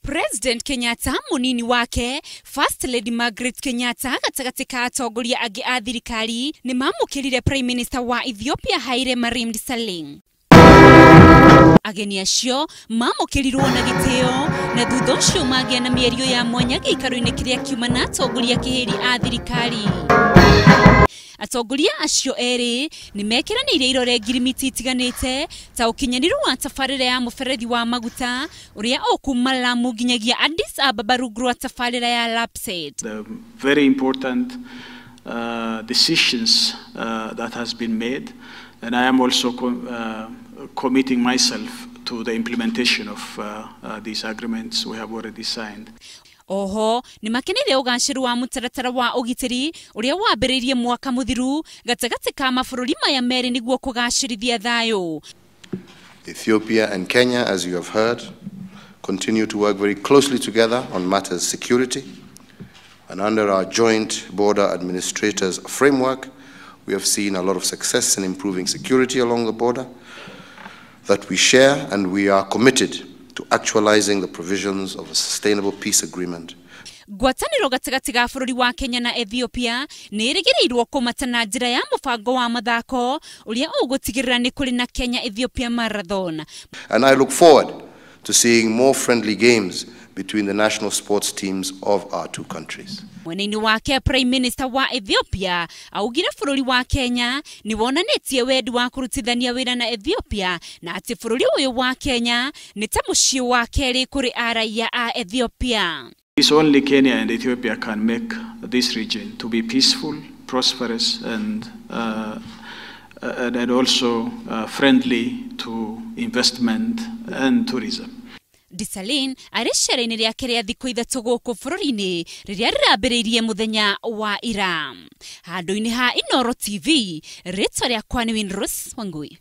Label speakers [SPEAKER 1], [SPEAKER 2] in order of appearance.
[SPEAKER 1] President Kenyatta, munini wake First Lady Margaret Kenyatta, gatagatĩ ka atongoria angĩ a thirikari nĩ mamũkĩrire Prime Minister wa Ethiopia Haile Mariam Desalegn. Ageni acio mamũkĩrirwo na gĩtĩo na thutha ũcio magĩa na mĩario ya mwanya gĩikaro-inĩ kĩrĩa kiuma na atongoria kĩhĩri a thirikari. Atongoria acio erĩ nĩ mekĩranĩire irore ngirimiti itiganĩte ta ũkinyanĩru wa tabarĩra ya mũberethi wa maguta ũrĩa ũkuma Lamu nginyagia Addis Ababa rungu rwa tabarĩra ya LAPSSET.
[SPEAKER 2] The very important decisions that has been made, and I am also committing myself to the implementation of these agreements we have already signed.
[SPEAKER 1] Oho nĩ makeneire ũgacĩru wa mũtaratara wa ũgitĩri ũrĩa wambĩrĩirie mwaka mũthiru gatagatĩ ka mabũrũri maya merĩ nĩguo kũgacĩrithia thayũ.
[SPEAKER 3] Ethiopia and Kenya, as you have heard, continue to work very closely together on matters security, and under our joint border administrators framework, we have seen a lot of success in improving security along the border that we share, and we are committed to actualizing the provisions of a sustainable peace agreement.
[SPEAKER 1] Ngwatanĩro gatagatĩ ga bũrũri wa Kenya na Ethiopia nĩ ĩrĩgĩrĩirwo kũmata na njĩra ya mũbango wa mathako ũrĩa ũgũtigĩrĩra nĩ kũrĩ na Kenya Ethiopia Marathon.
[SPEAKER 3] And I look forward to seeing more friendly games between the national sports teams of our two countries.
[SPEAKER 1] Mwena-inĩ wake Prime Minister wa Ethiopia augire bũrũri wa Kenya nĩ wonanĩtie wendi wa kũrutithania wĩra na Ethiopia na atĩ bũrũri ũyũ wa Kenya nĩ ta mũciĩ wa kerĩ kũrĩ araiya a Ethiopia.
[SPEAKER 2] It's only Kenya and Ethiopia can make this region to be peaceful, prosperous, and also friendly to investment and tourism.
[SPEAKER 1] Desalegn arĩ cera-inĩ rĩake rĩa thikũ 3 gũkũ bũrũri-inĩ rĩrĩa rĩrambĩrĩirie mũthenya wa ira. Handũ-inĩ ha Inooro TV, rĩtwa rĩakwa nĩ Winrose Wangui.